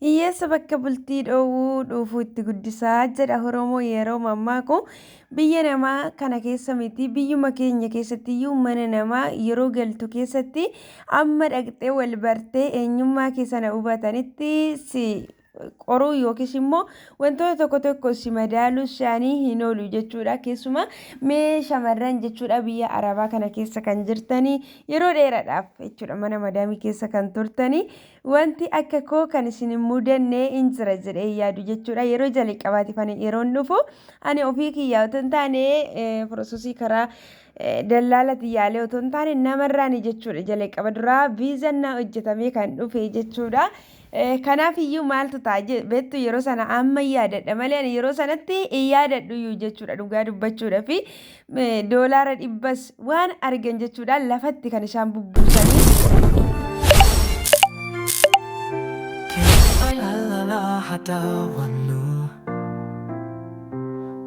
Hiyyeessa bakka bultii dhoowwuu dhuufuu itti guddisaa jedha Oromoo yeroo mammaaku. Biyya namaa kana keessa miti, biyyuma keenya keessattiyyuu mana namaa yeroo galtu keessatti amma dhaqxee wal bartee eenyummaa kee sana hubatanitti si qoruu yookiis immoo wantoota tokko tokko si madaaluu isaanii hin oolu jechuudha. Keessumaa mee shamarran jechuudha, biyya arabaa kana keessa kan jirtanii, yeroo dheeraadhaaf jechuudha mana madaamii keessa kan turtanii, wanti akka koo kan isin hin mudanne hin jira jedhee yaadu jechuudha. Yeroo jalqabaatiif ani yeroon dhufu, ani ofii kiyyaa otoo hin taane, processii karaa dallaalati yaalee otoo hin taane, namarraani jechuudha. Jalqaba duraa viizaan naa hojjetamee kan dhufe jechuudha. Kanaaf iyyuu maaltu ta'a beektu, yeroo sana amma yaadadha malee ani yeroo sanatti hin yaadadhu iyyuu jechuudha, dhugaa dubbachuudha, fi $100s waan argan jechuudha lafatti kan isaan bubbuusanii. Hadawannu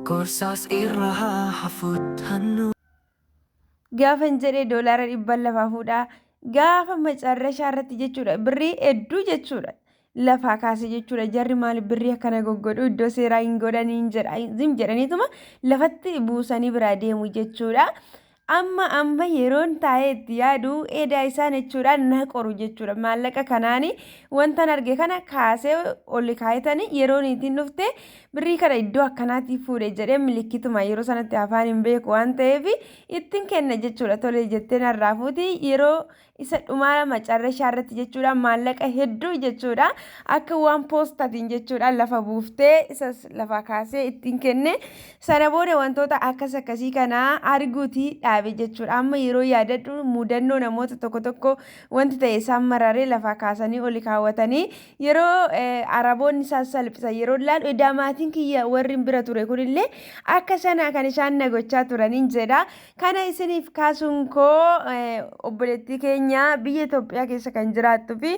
Gorsaas irra haa fudhannu. Gaafan jedhee $100 lafaa fuudhaa, gaafa macarrashaa irratti jechuudha, birrii hedduu jechuudha lafaa kaase jechuudha. Jarri maali birrii akkana goggodhu, iddoo seeraa hin godhanii jedha, zim jedhaniituma lafatti buusanii biraa deemu jechuudha. Amma amma yeroon taa'ee itti yaadu, edaa isaan jechuudha na qoru jechuudha. Maallaqa kanaani wantan arge kana kaasee ol kaayetanii, yeroon ittiin dhufte birrii kana iddoo akkanaatii fuudhe jedhee milikkituma, yeroo sanatti afaan hin beeku waan ta'eef, ittiin kenna jechuudha. Tole jettee narraa fuuti. Yeroo isa dhumaa macarrashaa irratti jechuudha maallaqa hedduu jechuudha akka waan poostatiin jechuudha lafa buuftee, isas lafa kaasee ittiin kenne. Sana booda wantoota akkas akkasii kana arguutii dhaabe jechuudha. Amma yeroo yaadadhu, mudannoo namoota tokko tokko wanti ta'e isaan mararee lafaa kaasanii oli kaawwatanii, yeroo araboonni isaan salphisan yeroo ilaalu, edaa maatiin kiyya warri bira ture kunillee akka sana kan isaan na gochaa turaniin jedha. Kana isiniif kaasuun koo, obboleettii keenya biyya Itoophiyaa keessa kan jiraattuu fi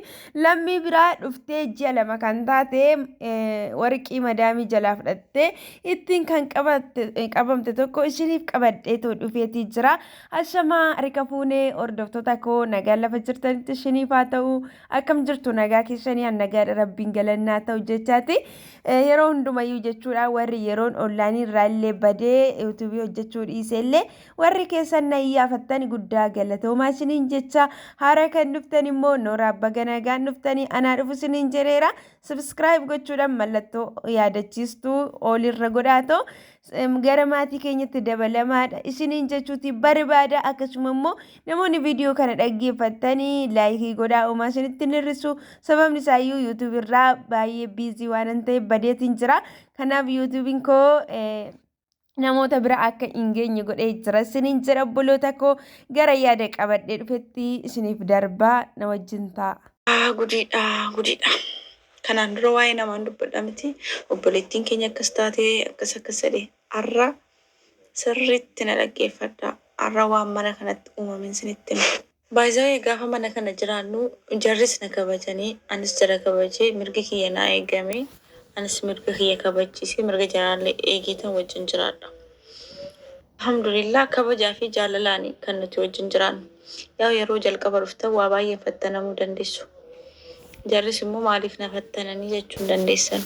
lammii biraa dhuftee ji'a 2 kan taate, warqii madaamii jalaa fudhattee ittiin kan qabamte tokko isiniif qabadheetoo dhufeetii jira. Ashamaa, harka fuunee hordoftoota koo, nagaan lafa jirtanitti isiniif haa ta'u. Akkam jirtu? Nagaa keessanii? An nagaadha, rabbiin galannaa ta'u jechaati. Yeroo hundumayyuu jechuudha, warri yeroon onlineii irraa illee badee YouTubeii hojjechuu dhiise illee, warri keessan na iyyaafattan guddaa galatoomaa isiniin jecha, haara kan dhuftan immoo nooraa baga nagaan dhuftanii, anaa dhufu isiniin jedheera. Subscribe gochuudhaan mallattoo yaadachiistuu olirra godhaatoo gara maatii keenyatti dabalamaadha isiniin jechuuti barbaada. Akkasuma immoo namoonni viidiyoo kana dhaggeeffattanii likeii godhaa, uumaa isinitti hin hir'isu. Sababni isaayyuu YouTube irraa baay'ee busy waan ta'eef badeetiin jira. Kanaaf YouTubeiin koo namoota bira akka hin geenye godhee jira isiniin jedha. Obboloota koo, gara yaada qabadhee dhufetti isiniif darbaa, na wajjin ta'a. Gudiidha, gudiidha. Kanaan dura waa'ee namaan dubbadha miti. Obboleettiin keenya akkas taatee, akkas akkas jedhe. Har'a sirriitti na dhaggeeffadha. Har'a waan mana kanatti uumamin isinitti hima. Baay'ee gaafa mana kana jiraannu jarris na kabajanii, anis jara kabajee, mirgi kiyya naa eegame, anis mirga kiyya kabachiisee, mirga jaraallee eegeetan wajjin jiraadha. Alhamdulillah, kabajaa fi jaalalaan kan nuti wajjin jiraannu. Yaa yeroo jalqaba dhuftan waa baay'een fattanamuu dandeessu. Jarris immoo maaliif na fattananii jechuu hin dandeessan.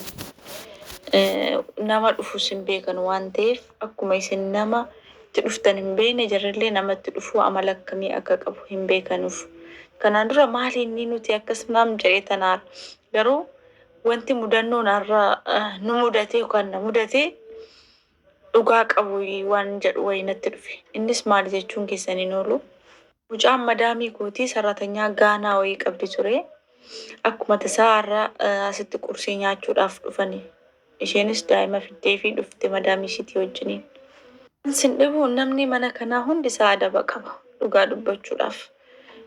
Nama dhufus hin beekan waan ta'eef, akkuma isin nama itti dhuftan hin beekne, jarrillee namatti dhufuu amala akkamii akka qabu hin beekanuuf. Kanaan dura maali inni nuti akkas naam jedhee tanaara. Garuu wanti mudannoon har'a nu mudate yookaan na mudate dhugaa qabu waan jedhu wayii natti dhufe. Innis maali jechuun keessan hin oolu. Mucaan madaamii kootii sararatanyaa Gaanaa wayii qabdi ture. Akkuma tasaa har'a asitti qursii nyaachuudhaaf dhufani. Isheenis daa'ima fiddee fi dhufte madaamii ishiitii wajjiniin. Sin dhibu, namni mana kanaa hundi isaa adaba qaba dhugaa dubbachuudhaaf.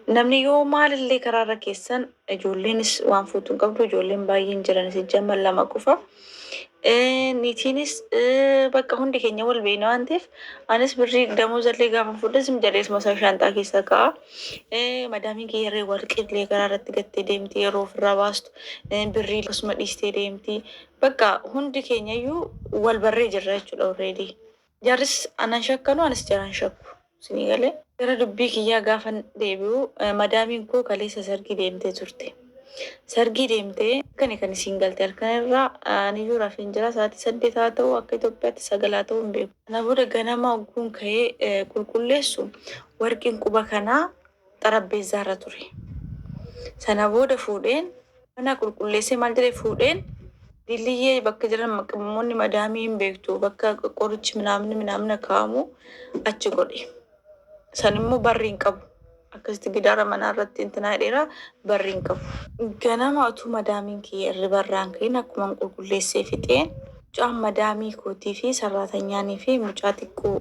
Namni yoo maalillee karaarra keessan, ijoolleenis waan fuutu hin qabdu, ijoolleen baay'een jiran sijjamman lama qofa. Niitiinis bakka hundi keenya wal beekna waan ta'eef, anis birrii damoozallee gaafa fudhe sim jedhee isuma shaanxaa keessa kaa'a. Madaamiin kiyyarree warqeellee karaa irratti gattee deemti yeroo ofirraa baastu, birrii akkasuma dhiistee deemti. Bakka hundi keenyayyuu wal barree jirra jechuudha already. Jarris anan shakkanu, anis jaran shakku. Isinii galee. Gara dubbii kiyyaa gaafan deebi'u, madaamiin koo kaleessa sargii deemtee turte. Sargii deemtee halkani kan isiin galte halkan irraa aniyyuu rafeen jira sa'aatii 8 haa ta'u akka Itoophiyaatti 9 haa ta'u hin beeku. Kana booda ganama ogguun ka'ee qulqulleessu warqiin quba kanaa xarabbeezzaarra ture. Sana booda fuudheen mana qulqulleessee maal jedhee fuudheen dilliyyee bakka jiran maqammoonni madaamii hin beektu bakka qorichi minaamni minaamna kaa'amu achi godhe. San immoo barri hin qabu. Akkasitti gidaara manaa irratti intinaa dheeraa barri hin qabu. Ganama utuu madaamiin kiyya irriba irraa hin ka'in akkuman qulqulleessee fixeen mucaan madaamii kootii fi sarraatanyaanii fi mucaa xiqqoo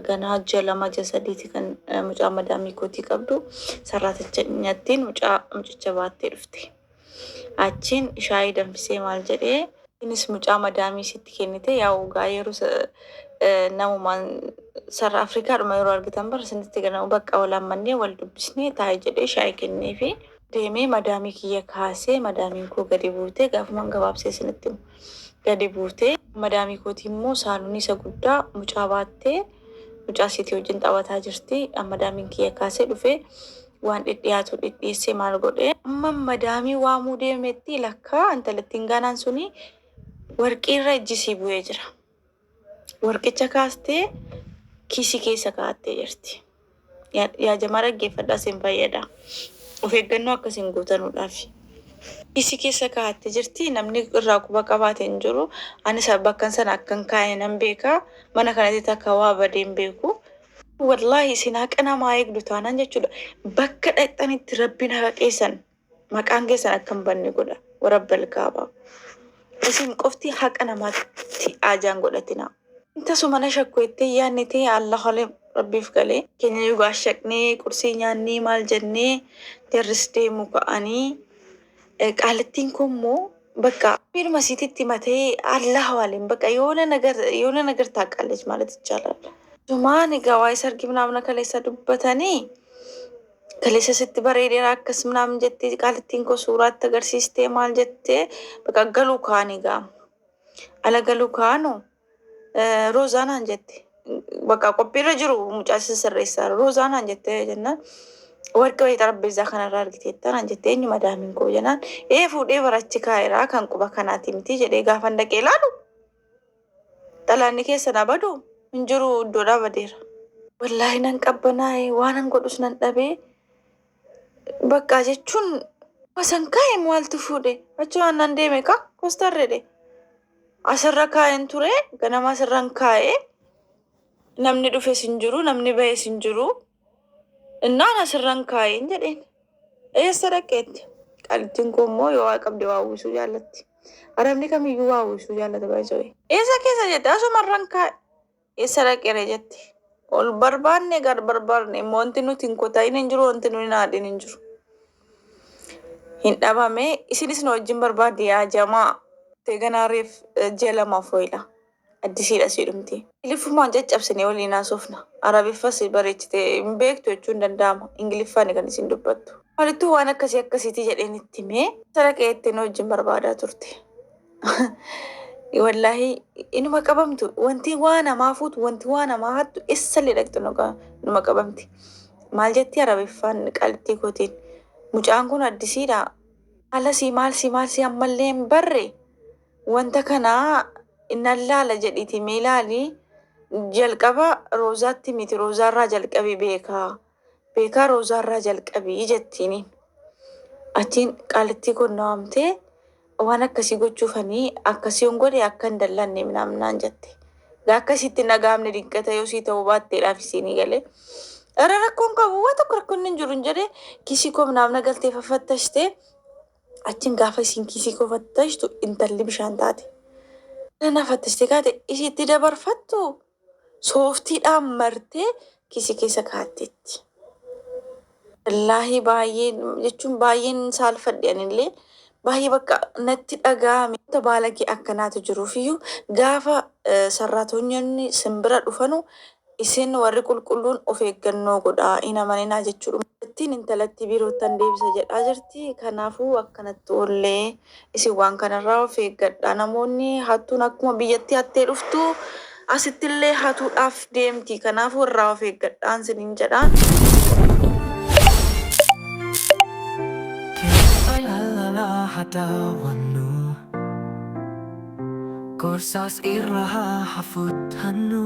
ganaa ji'a 2 ji'a sadiiti kan mucaa madaamii kootii qabdu sarraatanyattiin mucaa mucicha baattee dhufte. Achiin shaayii danfisee maal jedhee innis mucaa madaamii sitti kennite yaa'u gaa yeroo namumaan sarara Afrikaadhuma yeroo argitan bara isinitti ganamu bakka wal hammannee wal dubbisnee taa'e jedhee shaayii kenneefi deemee madaamii kiyya kaasee madaamiin koo gadi buutee gaafumaan gabaabsee isinitti himu gadi buutee madaamii kootii immoo saalonii isa guddaa mucaa baattee mucaa siitii wajjin taphataa jirti madaamiin kiyya kaasee dhufee waan dhidhiyaatu dhidhiyeessee maal godhee amma madaamii waamuu deemetti lakkaa intalattiin gaanaan suni warqiirra ijjisii bu'ee jira. Warqicha kaastee kiisii keessa kaa'attee jirti. Yaa jamaa dhaggeeffadhaa isin fayyada. Of eeggannoo akkasiin guutanuudhaaf. Kiisii keessa kaa'attee jirti. Namni irraa quba qabaate hin jiru. Anis bakkan sana akkan kaa'e nan beeka. Mana kanatti takka waa badee hin beeku. Wallaahi isin haqa namaa eegdu taanaan jechuudha. Bakka dhaqxanitti rabbiin haqa keessan maqaan keessan akka hin banne godha. Warabbal kaabaa. Isin qofti haqa namaatti aajaan godhatina. Tasuma na shakku jettee yaadni ta'e Allah rabbiif galee. Keenya yugaa shaqnee qursii nyaannee maal jennee jarris deemu ka'anii qaalittiin kun immoo bakka firma siititti matee Allah waliin bakka የሆነ ነገር የሆነ ነገር ታውቃለች ማለት ይቻላል። Sumaan egaa waa'ee sargii ምናምን kaleessa dubbatanii kaleessa sitti bareedeera akkas ምናምን jettee qaalittiin koo suuraatti agarsiistee maal jettee bakka galuu kaan egaa ala galuu kaanu roozaanaan jette bakka qophiirra jiru mucaa sirreessaa roozaanaan jettee jennaan warqii wayii xarapheezaa kanarraa argiteetta naan jette eenyu madaamiin koo jennaan ee fuudhee barachi kaa'eera kan quba kanaati miti jedhee gaafan dhaqee ilaalu xalaanni keessa na badu hin jiru iddoodhaa badeera. Wallaahi nan qabbanaa'e waan an godhus nan dhabee bakka jechuun wasan kaa'e maaltu fuudhe achumaan nan deeme ka kostarreedhe asirra kaa'een ture ganama asirran kaa'e namni dhufes hin jiru namni bahes hin jiru innaan asirran kaa'een jedheen eessa dhaqeetti qaalittiin koo immoo yoo waa qabde waa uwwisuu jaallatti arabni kamiyyuu waa uwwisuu jaallata baay'isoo eessa keessa jette asumarran kaa'e eessa dhaqeere jette ol barbaanne gar barbaanne immoo wanti nuti hin kotaa'in hin jiru wanti nuti hin haadhin hin jiru. Hin dhabame isinis nu wajjin barbaadde yaa jamaa ganaa reef ji'a lamaaf ooyila addisiidha sii dhumti. Ingiliffumaan caccabsinee waliin haasofna. Arabiffas bareechitee hin beektu jechuun hin danda'ama. Ingiliffaan kan isin dubbattu. Walittuu waan akkasii akkasiiti jedheen itti himee sadaqee ittiin wajjin barbaadaa turte. Wallaahi inuma qabamtu wanti waa namaa fuutu wanti waa namaa hattu eessallee dhaqxu numa qabamti. Maal jetti arabiffaan qaalittii kootiin mucaan kun addisiidha. Alasii maalsii maalsii ammallee hin barre wanta kanaa nan laala jedhiiti mee ilaali jalqaba roozaatti miti roozaarraa jalqabi beekaa beekaa roozaarraa jalqabii jettiini. Achiin qaalittii kun na waamtee waan akkasii gochuufanii akkasii yoon godhe akka hin dallanne minaaminaan jette. Gaa akkasitti nagaamne dinqata yoo sii ta'uu baatteedhaaf isiinii galee. Irra rakkoon qabu waa tokko rakkoon hin jiru hin jedhee kiisii koo minaamna galtee faffattashte achiin gaafa isiin kiisii koo fattashtu intalli bishaan taate. Na fattashte kaate isiitti dabarfattu sooftiidhaan martee kiisii keessa kaa'atteetti. Wallaahi baay'ee jechuun baay'een saalfadhe anillee baay'ee bakka natti dhaga'ame. Wanta baalagee akkanaatu jiruufiyyuu gaafa sarraatonni simbira dhufanu isin warri qulqulluun of eeggannoo godhaa hin amaninaa jechuudha. Ittiin intalatti biiroottan deebisa jedhaa jirti. Kanaafuu akkanatti oollee isin waan kanarraa of eeggadhaa. Namoonni hattuun akkuma biyyatti hattee dhuftu asittillee hatuudhaaf deemti. Kanaafuu irraa of eeggadhaan isiniin jedha. La la haa daawwannu. Gorsaas irra haa fudhannu.